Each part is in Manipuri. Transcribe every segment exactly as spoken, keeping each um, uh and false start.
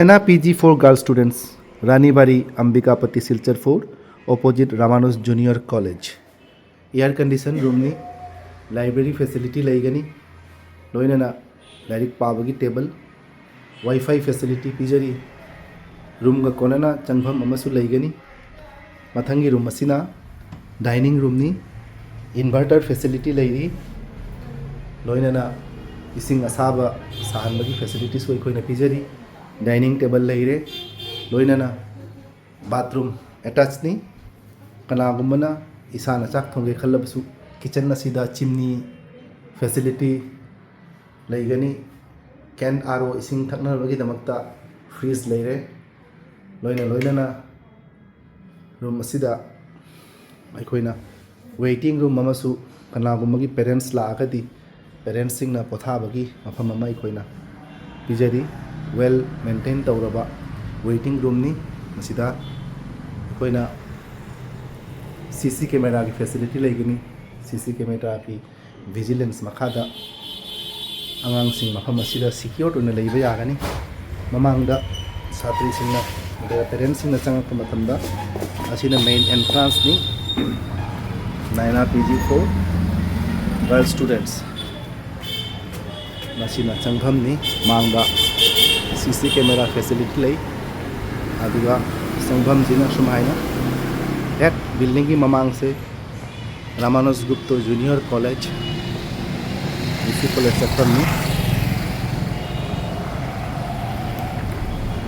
Naina P G four girls students, Ranibari, Ambikapati, Silchar four, opposite Ramanuj Junior College. Air condition room ꯅꯤ, library facility ꯂꯩꯒꯅꯤ, ꯂꯣꯏꯅꯅ ꯂꯥꯏꯔꯤꯛ ꯄꯥꯕꯒꯤ table, Wi-Fi facility ꯄꯤꯖꯔꯤ꯫ Room ꯒ ꯀꯣꯟꯅꯅ ꯆꯪꯐꯝ ꯑꯃꯁꯨ ꯂꯩꯒꯅꯤ꯫ ꯃꯊꯪꯒꯤ room ꯑꯁꯤꯅ dining room ꯅꯤ, inverter facility ꯂꯩꯔꯤ, ꯂꯣꯏꯅꯅ ꯏꯁꯤꯡ ꯑꯁꯥꯕ ꯁꯥꯍꯟꯕꯒꯤ facilities ꯁꯨ ꯑꯩꯈꯣꯏꯅ ꯄꯤꯖꯔꯤ꯫ Dining table ꯂꯩꯔꯦ, ꯂꯣꯏꯅꯅ bathroom attached ꯅꯤ꯫ ꯀꯅꯥꯒꯨꯝꯕꯅ ꯏꯁꯥꯅ ꯆꯥꯛ ꯊꯣꯡꯒꯦ ꯈꯜꯂꯕꯁꯨ kitchen ꯑꯁꯤꯗ chimney facility ꯂꯩꯒꯅꯤ꯫ Can R O ꯏꯁꯤꯡ ꯊꯛꯅꯕꯒꯤꯗꯃꯛꯇ fridge ꯂꯩꯔꯦ꯫ ꯂꯣꯏꯅ ꯂꯣꯏꯅꯅ room ꯑꯁꯤꯗ ꯑꯩꯈꯣꯏꯅ waiting room ꯑꯃꯁꯨ, ꯀꯅꯥꯒꯨꯝꯕꯒꯤ parents ꯂꯥꯛꯑꯒꯗꯤ parents ꯁꯤꯡꯅ ꯄꯣꯊꯥꯕꯒꯤ ꯃꯐꯝ ꯑꯃ ꯑꯩꯈꯣꯏꯅ ꯄꯤꯖꯔꯤ꯫ Well maintain ꯇꯧꯔꯕ waiting room ꯅꯤ꯫ ꯃꯁꯤꯗ ꯑꯩꯈꯣꯏꯅ C C camera ꯒꯤ facility ꯂꯩꯒꯅꯤ꯫ C C camera ꯒꯤ vigilance ꯃꯈꯥꯗ ꯑꯉꯥꯡꯁꯤꯡ ꯃꯐꯝ ꯑꯁꯤꯗ secured ꯑꯣꯏꯅ ꯂꯩꯕ ꯌꯥꯒꯅꯤ꯫ ꯃꯃꯥꯡꯗ ꯁꯥꯇ꯭ꯔꯤꯁꯤꯡꯅ ꯅꯠꯇ꯭ꯔꯒ parents ꯁꯤꯡꯅ ꯆꯪꯉꯛꯄ ꯃꯇꯝꯗ, ꯑꯁꯤꯅ main entrance ꯅꯤ꯫ Naina P G four girls students, ꯃꯁꯤꯅ ꯆꯪꯐꯝꯅꯤ꯫ ꯃꯥꯡꯗ C C camera facility ꯂꯩ꯫ ꯑꯗꯨꯒ ꯆꯪꯐꯝꯁꯤꯅ ꯁꯨꯝ ꯍꯥꯏꯅ ꯍꯦꯛ building ꯒꯤ ꯃꯃꯥꯡꯁꯦ Ramanuj Gupta Junior College, G C college ꯆꯠꯐꯝꯅꯤ꯫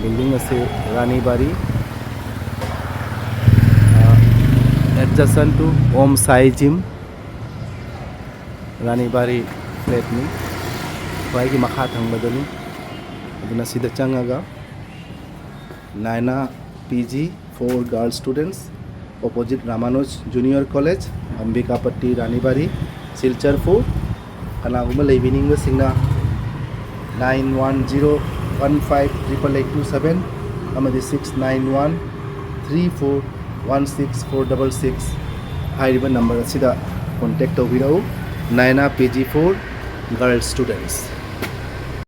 Building ꯑꯁꯤ ꯔꯥꯅꯤꯕꯥꯔꯤ, ꯑ, adjacent to Om Sai Gym, ꯔꯥꯅꯤꯕꯥꯔꯤ flat ꯅꯤ, ꯈ꯭ꯋꯥꯏꯒꯤ ꯃꯈꯥ ꯊꯪꯕꯗꯅꯤ꯫ ꯑꯗꯨꯅ ꯁꯤꯗ ꯆꯪꯉꯒ Naina P G four girls students, opposite Ramanuj Junior College, Ambikapatti, Ranibari, Silchar four. ꯀꯅꯥꯒꯨꯝꯕ ꯂꯩꯕꯤꯅꯤꯡꯕꯁꯤꯡꯅ nine one zero one five triple eight two seven ꯑꯃꯗꯤ six nine one three four one six four double six ꯍꯥꯏꯔꯤꯕ number ꯑꯁꯤꯗ contact ꯇꯧꯕꯤꯔꯛꯎ꯫ Naina P G four girls students꯫